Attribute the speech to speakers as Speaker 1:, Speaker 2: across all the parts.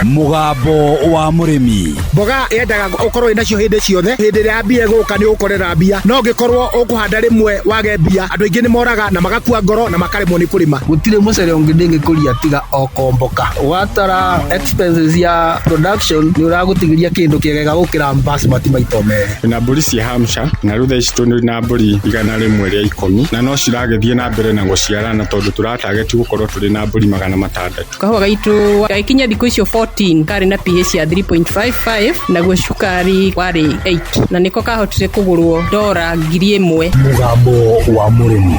Speaker 1: Mũgambo wa Mũrĩmi.
Speaker 2: Mboga yendaga ũkorwo wĩnacio hĩndĩ ciothe. Hĩndĩ ĩrĩa mbia ĩgũka nĩ ũgũkorera mbia, no ũngĩkorwo ũkũhanda rĩmwe wage mbia, andũ aingĩ nĩ moraga na magakua ngoro na makaremwo nĩ kũrĩma.
Speaker 3: Gũtirĩ mũcere ũngĩ ndĩngĩkũria tiga o komboka. Watara expenses ya production, nĩ ũragũtigĩria kĩndũ kĩega gũkĩra basmati maita merĩ.
Speaker 4: Na mbũri cia Hampshire, na rĩu thaa ici tũrĩ na mbũri 110, na no ciragĩthiĩ na mbere na gũciarana tondũ tũratageti gũkorwo tũrĩ na mbũri 600.
Speaker 5: Kahũa gaitũ gagĩkinya thikũ icio 14 karĩ na pH ya 3.55, naguo cukari warĩ 8, na nĩko kahotire kũgũrwo dora 1000.
Speaker 1: Mũgambo wa Mũrĩmi.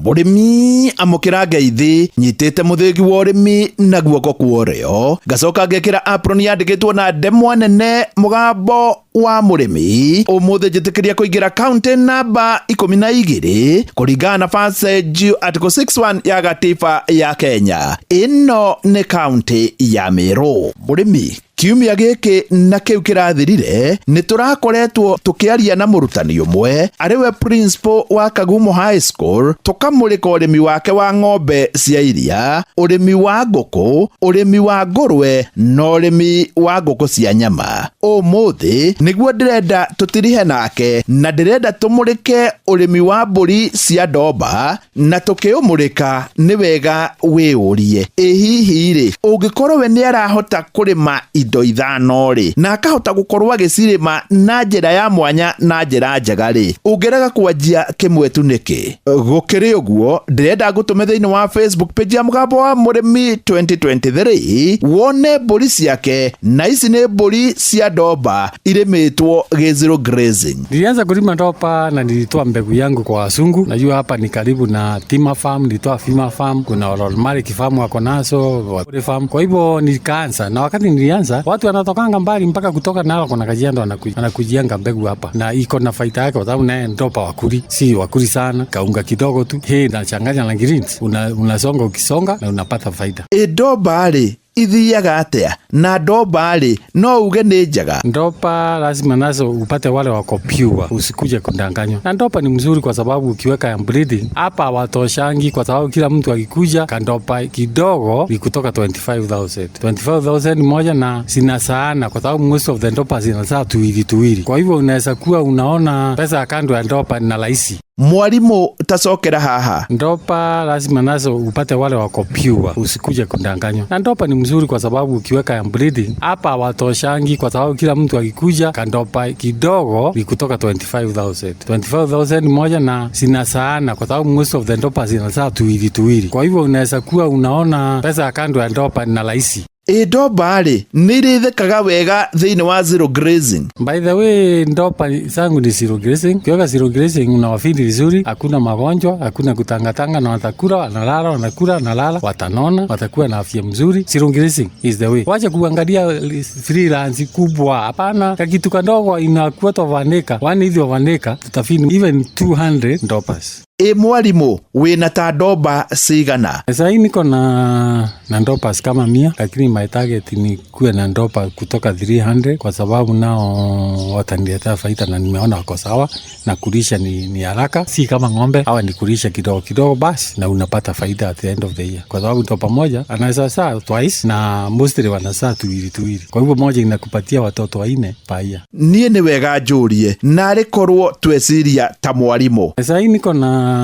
Speaker 1: Mũrĩmi, amũkĩra ngeithi. Nyitĩte mũthĩgi wa ũrĩmi na guoko kwa ũrĩo, ngacoka ngekĩra apron yandĩkĩtwo na ndemwa nene "Mũgambo wa Mũrĩmi". Ũmũthĩ njĩtĩkĩria kũingĩra kaunti namba 12 kũringana na passage article 61 ya gatiba ya Kenya. Ĩno nĩ kaunti ya Meru. Mũrĩmi, kiumia gĩkĩ na kĩu kĩrathirire nĩ tũrakoretwo tũkĩaria na mũrutani ũmwe arĩ we principal wa Kagumo High School, tũkamũrĩka ũrĩmi wake wa ng'ombe cia iria, ũrĩmi wa ngũkũ, ũrĩmi wa ngũrwe na ũrĩmi wa ngũkũ cia nyama. Ũmũthĩ nĩguo ndĩrenda tũtirihe nake na ndĩrenda tũmũrĩke ũrĩmi wa mbũri cia Dorper, na tũkĩũmũrĩka nĩ wega wĩyũrie, ĩ hihi rĩ, ũngĩkorwo we nĩ arahota kũrĩma indo ithano rĩ, na akahota gũkorwo agĩcirĩma na njĩra ya mwanya na njĩra njega rĩ, ũngĩrega kwanjia kĩmwe tu nĩkĩ? Gũkĩrĩ ũguo, ndĩrenda ngũtũme thĩinĩ wa Facebook page ya Mũgambo wa Mũrĩmi 2023 wone mbũri ciake, na ici nĩ mbũri cia Dorper irĩmĩtwo gĩ zero grazing.
Speaker 6: Nilianza kulima Dorper na nilitoa mbegu yangu kwa wazungu. Najua hapa ni karibu na Tima Farm, nilitoa Fima Farm, kuna Ololmarik Farm wako nazo, Wapore Farm. Kwa hivyo nikaanza, na wakati nilianza watu wanatokanga mbali mpaka kutoka Narok na Kajiado wanakujianga mbegu hapa, na iko na faida yake kwa sababu naye Dorper wakuli, si wakuli sana, kaunga kidogo tu, hii nachanganya na greens, unasonga ukisonga na unapata faida.
Speaker 1: Ĩ Dorper rĩ, ithiaga atĩa? Na Dorper rĩ, no uge nĩ njega?
Speaker 6: Dorper lazima nazo upate wale wako pure, usikuje kudanganywa. Na Dorper ni mzuri kwa sababu ukiweka ya breeding hapa watoshangi, kwa sababu kila mtu akikuja kaDorper kidogo ni kutoka 25,000. 25,000 moja, na zinazaana kwa sababu most of the Dorper zinazaa tuwili tuwili. Kwa hivyo unaweza kuwa unaona pesa ya kando ya Dorper na rahisi.
Speaker 1: Mwarimũ, tacokera haha.
Speaker 6: Dorper lazima nazo upate wale wako pure, usikuje kudanganywa. Na Dorper ni mzuri kwa sababu ukiweka ya breeding hapa watoshangi, kwa sababu kila mtu akikuja kaDorper kidogo ni kutoka 25,000. 25,000 moja, na zinazaana kwa sababu most of the Dorper zinazaa tuwili tuwili. Kwa hivyo unaweza kuwa unaona pesa ya kando ya Dorper na rahisi.
Speaker 1: Ĩ Dorper rĩ, nĩ irĩthĩkaga wega thĩinĩ wa zero grazing?
Speaker 6: By the way, Dorper zangu ni zero grazing. Ukiweka zero grazing unawafeed vizuri, hakuna magonjwa, hakuna kutangatanga, na watakula, wanalala, wanakula, wanalala, watanona, watakuwa na afya mzuri. Zero grazing is the way. Wacha kuangalia free range kubwa, hapana. Kakitu kadogo inakuwa 1 acre, 1/8 of an acre, tutafeed even 200 Dorpers.
Speaker 1: Ĩ mwarimũ, wĩna ta Dorper cigana?
Speaker 6: Sasa hii niko na Dorpers kama 100, lakini my target ni kuwe na Dorper kutoka 300 kwa sababu nao wataniletea faida na nimeona wako sawa na kulisha ni haraka, si kama ng'ombe. Hawa ni kulisha kidogo kidogo basi, na unapata faida at the end of the year, kwa sababu Dorper moja anaweza zaa twice na mostly wanazaa tuwili tuwili, kwa hivyo moja inakupatia watoto wanne per year.
Speaker 1: Niĩ nĩ wega njũrie, narĩ korwo tweciria ta mwarimũ.
Speaker 6: Sasa hii niko na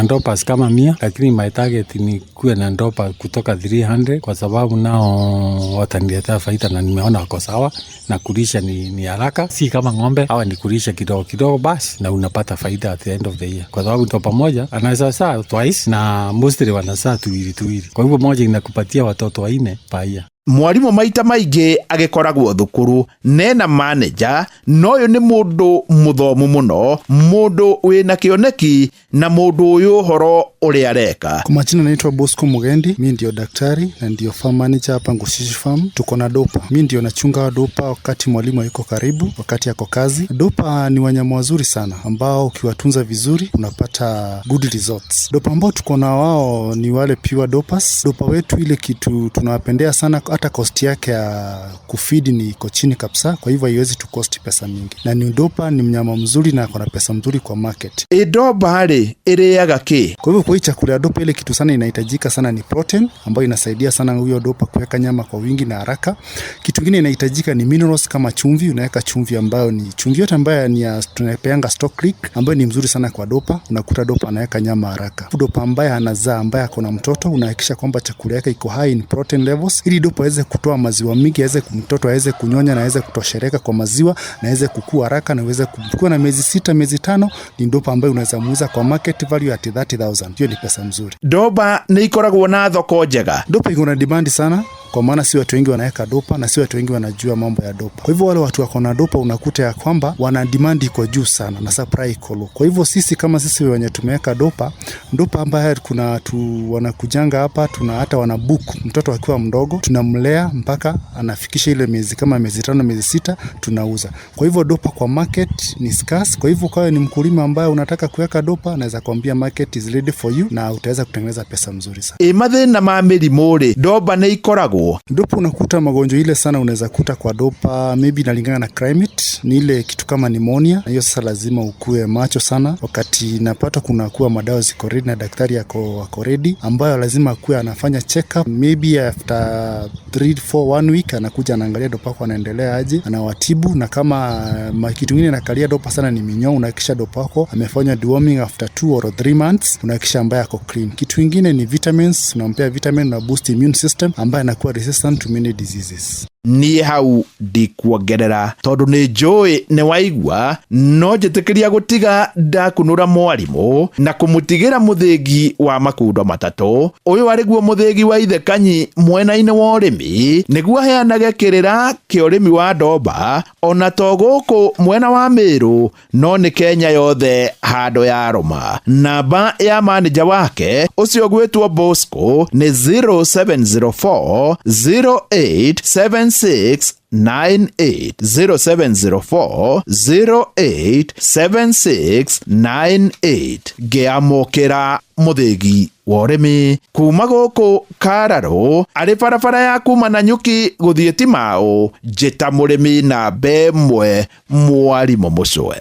Speaker 6: Dorpers kama 100, lakini my target ni kuwe na Dorper kutoka 300 kwa sababu nao wataniletea faida na nimeona wako sawa na kulisha ni haraka, si kama ng'ombe. Hawa ni kulisha kidogo kidogo basi, na unapata faida at the end of the year, kwa sababu Dorper moja anaweza zaa twice na mostly wanazaa tuwili tuwili, kwa hivyo moja inakupatia watoto wanne per year.
Speaker 1: Mwarimũ maita maingĩ agĩkoragwo thukuru nena manager, no ũyũ nĩ mũndũ mũthomu mũno, mũndũ wĩna kĩoneki na mũndũ ũyũ ũhoro ũrĩa areka.
Speaker 7: Kwa majina naitwa Bosco Mugendi, mi ndio daktari na ndio farm manager hapa Ngushishi Farm. Tuko na Dorper, mi ndio nachunga Dorper wakati mwalimu hayuko karibu, wakati ako kazi. Dorper ni wanyama wazuri sana ambao ukiwatunza vizuri unapata good results. Dorper ambao tuko na wao ni wale pure Dorpers. Dorper wetu, ile kitu tunawapendea sana, hata cost yake ya kufeed ni iko chini kabisa, kwa hivyo haiwezi tu cost pesa mingi, na ni Dorper ni mnyama mzuri na ako na pesa mzuri kwa market.
Speaker 1: Ĩ Dorper rĩ, ĩrĩaga kĩ?
Speaker 7: Kwa hivyo kwa hii chakula ya dopa, ile kitu sana inahitajika sana ni protein ambayo inasaidia sana huyo dopa kuweka nyama kwa wingi na haraka. Kitu kingine inahitajika ni minerals kama chumvi. Unaweka chumvi ambayo ni chumvi yote ambayo ni ya tunapeanga Stock Creek ambayo ni mzuri sana kwa dopa. Unakuta dopa anaweka nyama haraka. Dopa ambaye anazaa, ambaye ako na mtoto, unahakikisha kwamba chakula yake iko high in protein levels ili dopa aweze kutoa maziwa mingi, aweze mtoto aweze kunyonya na aweze kutoshereka kwa maziwa na aweze kukua haraka na aweze kukua na miezi 6 miezi 5 ni dopa ambayo unaweza muuza kwa market value at 30,000. Hiyo ni pesa mzuri.
Speaker 1: Dopa nĩ ikoragwo na thoko njega.
Speaker 7: Dopa iko na demand sana, kwa maana si watu wengi wanaweka dopa na si watu wengi wanajua mambo ya dopa. Kwa hivyo wale watu wako na dopa unakuta ya kwamba wana demand iko juu sana na supply iko low. Kwa hivyo sisi kama sisi wenye tumeweka dopa, dopa ambaye kuna tu wanakujanga hapa, tuna hata wana book mtoto akiwa mdogo, tunamlea mpaka anafikisha ile miezi kama miezi 5 miezi 6 tunauza. Kwa hivyo dopa kwa market ni scarce. Kwa hivyo kwa ni mkulima ambaye unataka kuweka dopa, naweza kuambia market is ready for you na utaweza kutengeneza pesa mzuri sana.
Speaker 1: Ĩ mathĩna ma mĩrimũ rĩ, dopa nĩ ikoragwo?
Speaker 7: Dopa unakuta magonjwa ile sana unaweza kuta kwa dopa, maybe inalingana na climate, ni ile kitu kama pneumonia. Hiyo sasa lazima ukue macho sana, wakati napata kuna kuwa madawa ziko ready na daktari ako ready, ambayo lazima akuwe anafanya check up maybe after 3 4 1 week, anakuja anaangalia dopa yako anaendelea aje, anawatibu. Na kama kitu kingine inakalia dopa sana ni minyoo, unahakikisha dopa yako amefanya deworming after 2 or 3 months, unahakikisha ambaye ako clean. Kitu kingine ni vitamins, unampea vitamin na boost immune system ambaye anakuwa resistant to many diseases.
Speaker 1: Niĩ hau ndikuongerera tondũ nĩ njũĩ nĩ waigua, no njĩtĩkĩria gũtiga ndakunũra mwarimũ na kũmũtigĩra mũthĩgi wa makundo matatũ. Ũyũ arĩguo mũthĩgi wa ithe Kanyi mwena-inĩ wa ũrĩmi, nĩguo aheanage kĩrĩra kĩa ũrĩmi wa ndomba ona to gũkũ mwena wa Mĩrũ no nĩ Kenya yothe handũ ya rũma. Namba ya manĩja wake ũcio ũgwĩtwo Bosco nĩ 0704 0876 98 0704 0876 98. Ngĩamũkĩra mũthĩgi wa ũrĩmi kuma gũkũ Kararũ arĩ barabara ya kuma Nanyuki gũthiĩ Timau, njĩta mũrĩmi namba ĩmwe mwarimũ Mũcwe.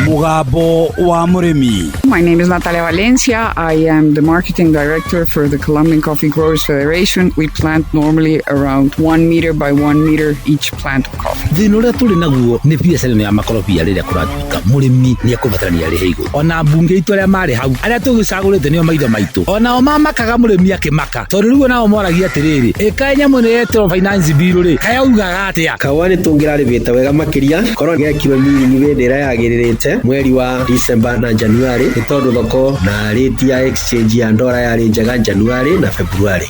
Speaker 8: Mugambo wa Mũrĩmi.
Speaker 9: My name is Natalia Valencia. I am the marketing director for the Colombian Coffee Growers Federation. We plant normally around 1 meter by 1 meter each plant of coffee.
Speaker 8: Thĩna ũrĩa tũrĩ naguo nĩ biacara ĩno ya makorobia rĩrĩa kũratuĩka mũrĩmi nĩ ekũbatarania arĩhe igũrũ. Ona mbunge itũ arĩa marĩ hau arĩa tũgĩcagũrĩte nĩo maitho maitũ, onao mamakaga mũrĩmi akĩmaka, tondũ rĩu onao moragia atĩrĩrĩ, ĩkaĩ nyamũ ĩno yetĩrwo finance bill rĩ, kaĩ augaga atĩa?
Speaker 10: Kahũa nĩ tũngĩrarĩmĩte wega makĩria korwo gekirwo mini hĩndĩ ĩrĩa yagĩrĩrĩte mweri wa December na January, nĩ tondũ thoko na rate ya exchange ya ndora yarĩ njega January na February.